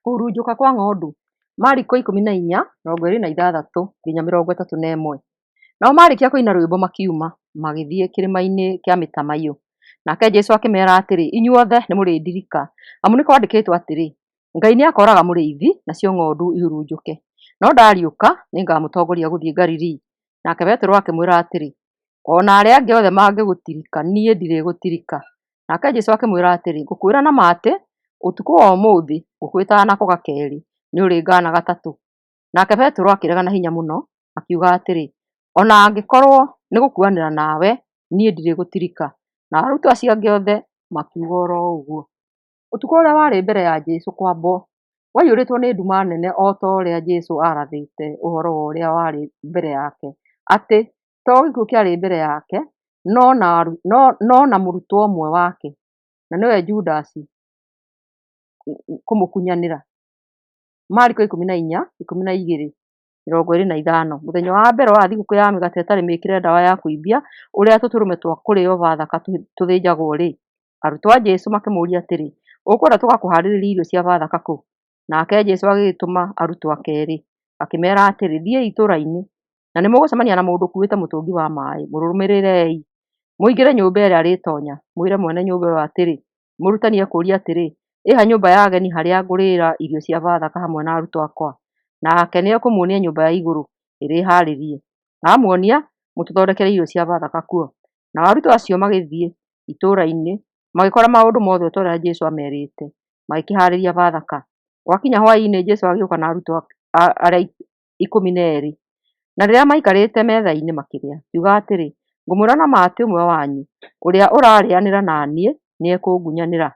Kũhurunjũka kwa ng'ondu. Mariko 14:26-31. Nao maarĩkia kũina rwĩmbo makiuma, magĩthiĩ kĩrĩma-inĩ kĩa Mĩtamaiyũ. Nake Jesũ akĩmeera atĩrĩ, Inyuothe nĩmũrĩndirika, amu nĩkwandĩkĩtwo atĩrĩ, 'Ngai nĩakooraga mũrĩithi, nacio ng'ondu ihurunjũke.' No ndariũka, nĩngamũtongoria gũthiĩ Galili. Nake Petero akĩmwĩra atĩrĩ, O na arĩa angĩ othe mangĩgũtirika, niĩ ndirĩgũtirika. Nake Jesũ akĩmwĩra atĩrĩ, Ngũkwĩra na ma atĩ, ũtukũ wa ũmũthĩ, ngũkũ ĩtanakũga keerĩ, nĩũrĩngaana gatatũ. Nake Petero akĩrega na hinya mũno, akiuga atĩrĩ, O na angĩkorwo nĩ gũkuanĩra nawe, niĩ ndirĩgũtirika. Nao arutwo acio angĩ othe makiuga o ro ũguo. Ũtukũ ũrĩa warĩ mbere ya Jesũ kwambwo, waiyũrĩtwo nĩ nduma nene o ta ũrĩa Jesũ aarathĩte ũhoro wa ũrĩa warĩ mbere yake, atĩ to gĩkuũ kĩarĩ mbere yake, no na mũrutwo ũmwe wake, na nĩwe Judasi, kũmũkunyanĩra. Mariko 14:12-25. Mũthenya wa mbere wa thigũkũ ya mĩgate ĩtarĩ mĩĩkĩre ndawa ya kũimbia, ũrĩa tũtũrũme twa kũrĩĩo Bathaka tũthĩnjagwo-rĩ, arutwo a Jesũ makĩmũũria atĩrĩ, Ũkwenda tũgakũhaarĩrie irio cia Bathaka kũ? Nake Jesũ agĩgĩtũma arutwo ake eerĩ, akĩmeera atĩrĩ, Thiĩi itũũra-inĩ, na nĩmũgũcemania na mũndũ ũkuuĩte mũtũngi wa maaĩ, mũrũmĩrĩrei. Mũingĩre nyũmba ĩrĩa arĩtoonya, mwĩre mwene nyũmba ĩyo atĩrĩ, 'Mũrutani ekũũria atĩrĩ, ĩ ha nyũmba ya ageni harĩa ngũrĩĩra irio cia Bathaka hamwe na arutwo akwa?' Nake nĩekũmuonia nyũmba ya igũrũ ĩrĩ haarĩrie. Aamuonia, mũtũthondekere irio cia Bathaka kuo. Nao arutwo acio magĩthiĩ itũũra-inĩ, magĩkora maũndũ mothe o ta ũrĩa Jesũ aamerĩte, magĩkĩhaarĩria Bathaka. Gwakinya hwaĩ-inĩ, Jesũ agĩũka na arutwo arĩa 12. Na rĩrĩa maikarĩte metha-inĩ makĩrĩa, akiuga atĩrĩ, Ngũmwĩra na ma atĩ ũmwe wanyu, ũrĩa ũrarĩanĩra na niĩ, nĩekũngunyanĩra.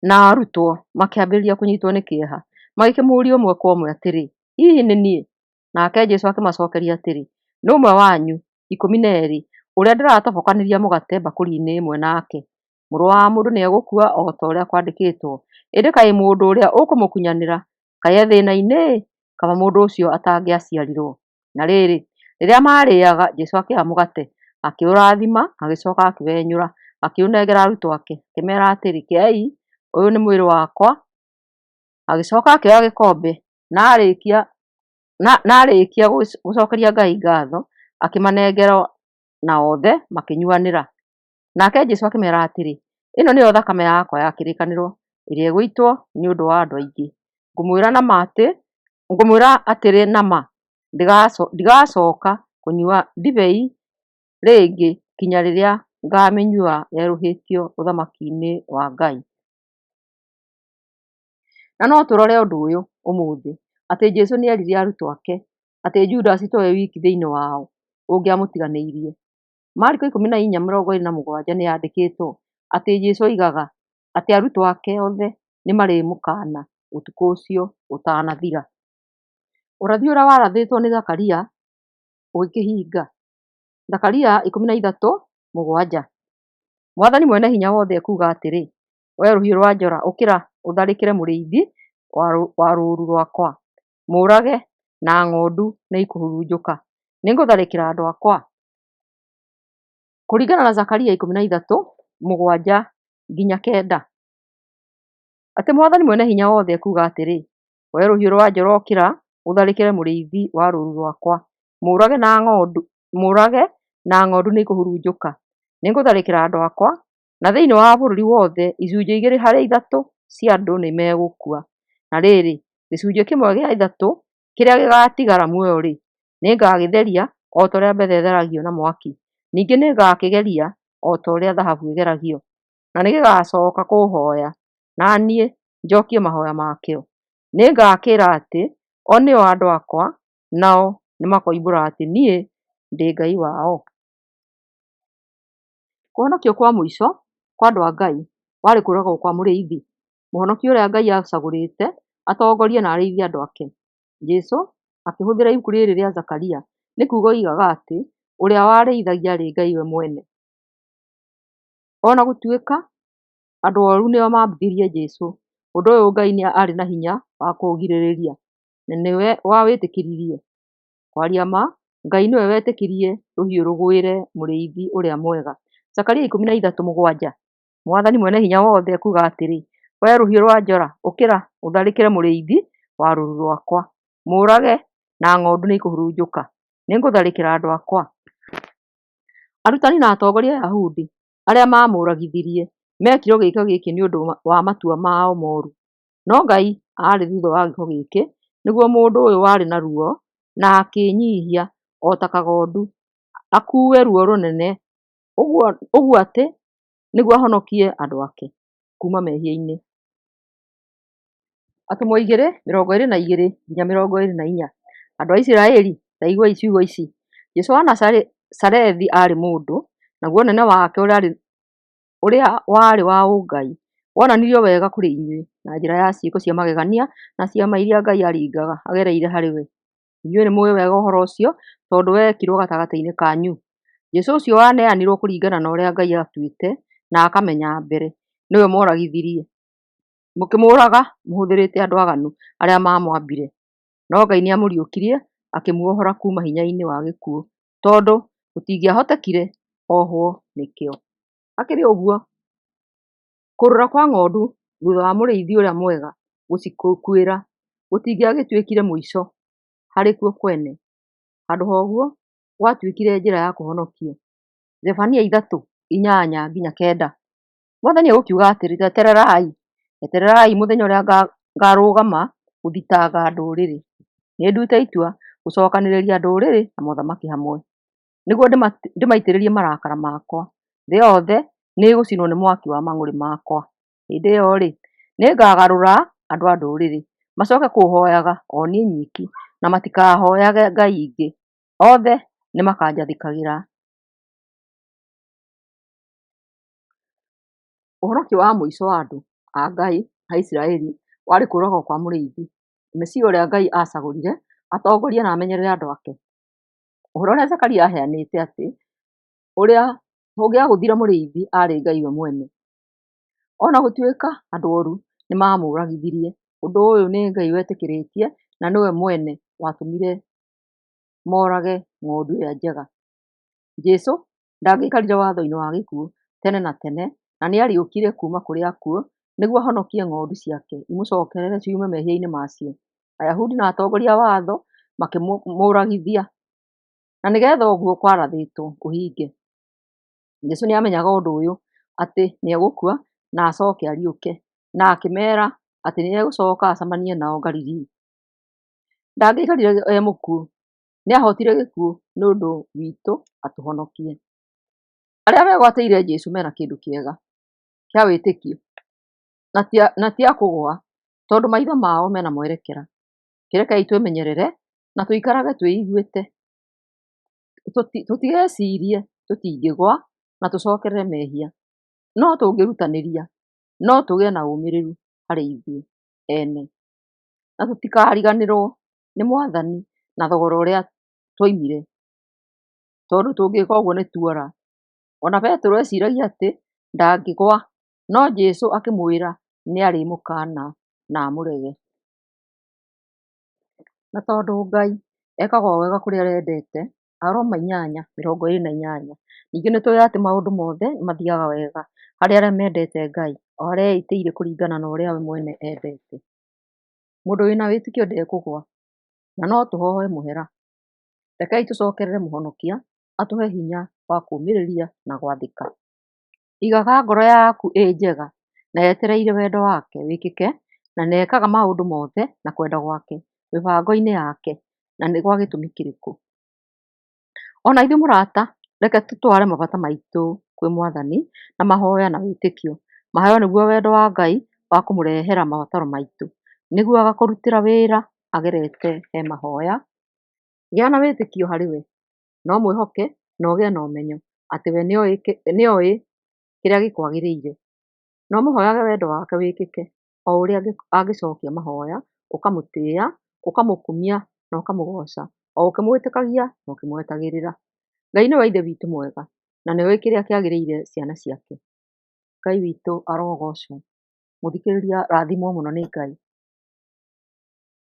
Nao arutwo makĩambĩrĩria kũnyiitwo nĩ kĩeha, magĩkĩmũũria ũmwe kwa ũmwe atĩrĩ, Hihi nĩ niĩ? Nake Jesũ akĩmacookeria atĩrĩ, Nĩ ũmwe wanyu 12, ũrĩa ndĩratobokanĩria mũgate mbakũri-inĩ ĩmwe nake. Mũrũ wa Mũndũ nĩegũkua o ta ũrĩa kwandĩkĩtwo, ĩndĩ kaĩ mũndũ ũrĩa ũkũmũkunyanĩra kaĩ e thĩĩna-inĩ-ĩ! Kaba mũndũ ũcio atangĩaciarirwo. Na rĩrĩ, rĩrĩa maarĩĩaga, Jesũ akĩoya mũgate, akĩũrathima, agĩcooka akĩwenyũra, akĩũnengera arutwo ake, akĩmeera atĩrĩ, Kĩai, ũyũ nĩ mwĩrĩ wakwa. Agĩcooka akĩoya gĩkombe, na aarĩkia gũcookeria Ngai ngaatho, akĩmanengera na othe makĩnyuanĩra. Nake Jesũ akĩmeera atĩrĩ, Ĩno nĩyo thakame yakwa ya kĩrĩkanĩro, ĩrĩa ĩgũitwo nĩ ũndũ wa andũ aingĩ. Ngũmwĩra atĩrĩ na ma, ndigacooka kũnyua ndibei rĩngĩ nginya rĩrĩa ngaamĩnyua yerũhĩtio ũthamaki-inĩ wa Ngai. Na no tũrore ũndũ ũyũ ũmũthĩ, atĩ Jesũ nĩerire arutwo ake atĩ Judasi towe wiki thĩinĩ wao ũngĩamũtiganĩirie. Mariko 14:27 nĩyandĩkĩtwo atĩ Jesũ oigaga atĩ arutwo ake othe nĩmarĩmũkaana ũtukũ ũcio ũtanathira. Ũrathi ũrĩa warathĩtwo nĩ Zakaria ũgĩkĩhinga. Zakaria 13:7. Mwathani Mwene-Hinya-Wothe ekuuga atĩrĩ, Wee rũhiũ rwa njora, ũkĩra ũtharĩkĩre mũrĩithi wa rũũru rwakwa, mũũrage, na ng'ondu nĩikũhurunjũka. Nĩngũtharĩkĩra andũ akwa. Kũringana na Zakaria 13:7-9, atĩ Mwathani Mwene-Hinya-Wothe ekuuga atĩrĩ, Wee rũhiũ rwa njora, ũkĩra ũtharĩkĩre mũrĩithi wa rũũru rwakwa, mũũrage, na ng'ondu nĩikũhurunjũka. Nĩngũtharĩkĩra andũ akwa, na thĩinĩ wa bũrũri wothe icunjĩ igĩrĩ harĩ ithatũ cia andũ nĩmegũkua. Na rĩrĩ, gĩcunjĩ kĩmwe gĩa ithatũ kĩrĩa gĩgaatigara muoyo-rĩ, nĩngagĩtheria o ta ũrĩa betha ĩtheragio na mwaki, ningĩ nĩngakĩgeria o ta ũrĩa thahabu ĩgeragio, na nĩgĩgacooka kũũhooya, na niĩ njokie mahooya makĩo. Nĩngakĩĩra atĩ o nĩo andũ akwa, nao nĩmakoimbũra atĩ niĩ ndĩ Ngai wao. Kũhonokio kwa mũico kwa andũ a Ngai warĩ kũũragwo kwa mũrĩithi, mũhonokia ũrĩa Ngai aacagũrĩte atongorie na arĩithie andũ ake. Jesũ akĩhũthĩra ibuku rĩrĩ rĩa Zakaria nĩ kuuga oigaga atĩ ũrĩa warĩithagia aarĩ Ngai we mwene. O na gũtuĩka andũ oru nĩo maambithirie Jesũ, ũndũ ũyũ Ngai aarĩ na hinya wa kũũgirĩrĩria, na nĩwe wawĩtĩkĩririe. Kwaria ma, Ngai nĩwe wetĩkĩririe rũhiũ rũgwĩre mũrĩithi ũrĩa mwega. Zakaria 13:7. Mwathani Mwene-Hinya-Wothe ekuuga atĩrĩ, Wee rũhiũ rwa njora, ũkĩra ũtharĩkĩre mũrĩithi wa rũũru rwakwa, mũũrage, na ng'ondu nĩikũhurunjũka. Nĩngũtharĩkĩra andũ akwa. Arutani na atongoria a Ayahudi arĩa maamũũragithirie meekirwo gĩĩko gĩkĩ nĩ ũndũ wa matua mao moru. No Ngai aarĩ thutha wa gĩĩko gĩkĩ nĩguo mũndũ ũyũ warĩ na ruo na akĩĩnyihia o ta kagondu akue ruo rũnene ũguo atĩ nĩguo ahonokie andũ ake kuuma mehia-inĩ. Atũmwo 2:22-24. Andũ a Isiraeli, ta iguai ciugo ici: Jesũ wa Nazarethi aarĩ mũndũ, naguo ũnene wake ũrĩa warĩ wa ũngai wonanirio wega kũrĩ inyuĩ na njĩra ya ciĩko cia magegania na ciama iria Ngai aaringaga agereire harĩ we. Inyuĩ nĩmũũĩ wega ũhoro ũcio tondũ wekirũo gatagatĩ-inĩ kanyu. Jesũ ũcio waneanirũo kũringana na ũrĩa Ngai aatuĩte na akamenya mbere, nĩwe mworagithirie, mũkĩmũũraga mũhũthĩrĩte andũ aganu arĩa maamwambire. No Ngai nĩamũriũkirie akĩmuohora kuuma hinya-inĩ wa gĩkuũ, tondũ gũtingĩahotekire ohwo nĩkĩo. Hakĩrĩ ũguo, kũũrũra kwa ng'ondu thutha wa mũrĩithi ũrĩa mwega gũcikuĩra gũtingĩagĩtuĩkire mũico harĩ kuo kwene. Handũ ha ũguo, gwatuĩkire njĩra ya kũhonokio. Zefania 3:8-9. Mwathani egũkiuga atĩrĩ, Etererai, etererai mũthenya ũrĩa ngaarũgama gũthitanga ndũrĩrĩ. Nĩnduĩte itua gũcookanĩrĩria ndũrĩrĩ na mothamaki hamwe, nĩguo ndĩmaitĩrĩrie marakara makwa. Thĩ yothe nĩĩgũcinwo nĩ mwaki wa mang'ũrĩ makwa. Hĩndĩ ĩyo-rĩ, nĩngagarũra andũ a ndũrĩrĩ macooke kũũhooyaga o niĩ nyiki, na matikahooyage ngai ingĩ. Othe nĩmakanjathĩkagĩra. Ũhonokio wa mũico wa andũ a Ngai a Isiraeli warĩ kũũragwo kwa Mũrĩithi, Mesia ũrĩa Ngai aacagũrire atongorie na amenyerere andũ ake. Ũhoro ũrĩa Zekaria aaheanĩte atĩ ũrĩa ũngĩagũthire Mũrĩithi aarĩ Ngai we mwene. O na gũtuĩka andũ oru nĩmamũũragithirie, ũndũ ũyũ nĩ Ngai wetĩkĩrĩtie na nĩwe mwene watũmire morage ng'ondu ĩrĩa njega. Jesũ ndangĩaikarire watho-inĩ wa gĩkuũ tene na tene na nĩariũkire kuuma kũrĩ akuũ nĩguo ahonokie ng'ondu ciake imũcokerere ciume mehia-inĩ macio. Ayahudi na atongoria a watho makĩmũũragithia, na nĩgetha ũguo kwarathĩtwo kũhinge. Jesũ nĩamenyaga ũndũ ũyũ atĩ nĩegũkua na acoke ariũke, na akĩmeera atĩ nĩegũcoka acemanie nao Galili. Ndangĩaikarire e mũkuũ, nĩahotire gĩkuũ nĩ ũndũ witũ atũhonokie. Arĩa megwatĩire Jesũ mena kĩndũ kĩega kĩa wĩtĩkio na ti a kũgũa tondũ maitho mao mena mwerekera. Kĩrekei twĩmenyerere na tũikarage twĩiguĩte, tũtigecirie tũtingĩgũa na tũcokerere mehia. No tũngĩĩrutanĩria, no tũgĩe na ũmĩrĩru harĩ ithuĩ ene na tũtikariganĩrwo nĩ Mwathani na thogora ũrĩa twoimire, tondũ tũngĩka ũguo nĩ tuora. Ona Petero eciragia atĩ ndangĩgwa, no Jesũ akĩmwĩra nĩarĩmũkaana na amũrege. Na tondũ Ngai ekaga o wega kũrĩ arĩa endete, Aroma 8:28. Ningĩ nĩtũũĩ atĩ maũndũ mothe nĩmathiiaga wega harĩ arĩa mendete Ngai, o arĩa eĩtĩire kũringana na ũrĩa we mwene endete. Mũndũ wĩna wĩtĩkio ndekũgũa, na no tũhoe mũhera. Rekei tũcokerere Mũhonokia atũhe hinya wa kũũmĩrĩria na gwathĩka. Igaga ngoro yaku ĩ njega na yetereire wendo wake wĩkĩke na ekaga maũndũ mothe na kwenda gwake mĩbango-inĩ yake na nĩ gwa gĩtũmi kĩrĩkũ. Ona ithuĩ mũrata, reke tũtware mabata maitũ kwĩ Mwathani na mahoya na wĩtĩkio. Mahoya nĩguo wendo wa Ngai wa kũmũrehera mabataro maitũ, nĩguo agakũrutĩra wĩra agerete he mahoya. Gĩa na wĩtĩkio harĩ we, na ũmwĩhoke na ũgĩe na ũmenyo atĩ we nĩoĩ kĩrĩa gĩkwagĩrĩire. Na ũmũhoyage wendo wake wĩkĩke o ũrĩa angĩcokia mahoya, ũkamũtĩĩa, ũkamũkumia na ũkamũgoca, o ũkĩmwĩtĩkagia na ũkĩmwetagĩrĩra. Ngai nĩwe Ithe witũ mwega na nĩoĩ kĩrĩa kĩagĩrĩire ciana ciake. Ngai witũ arogocwo. Mũthikĩrĩria rathimwo mũno nĩ Ngai.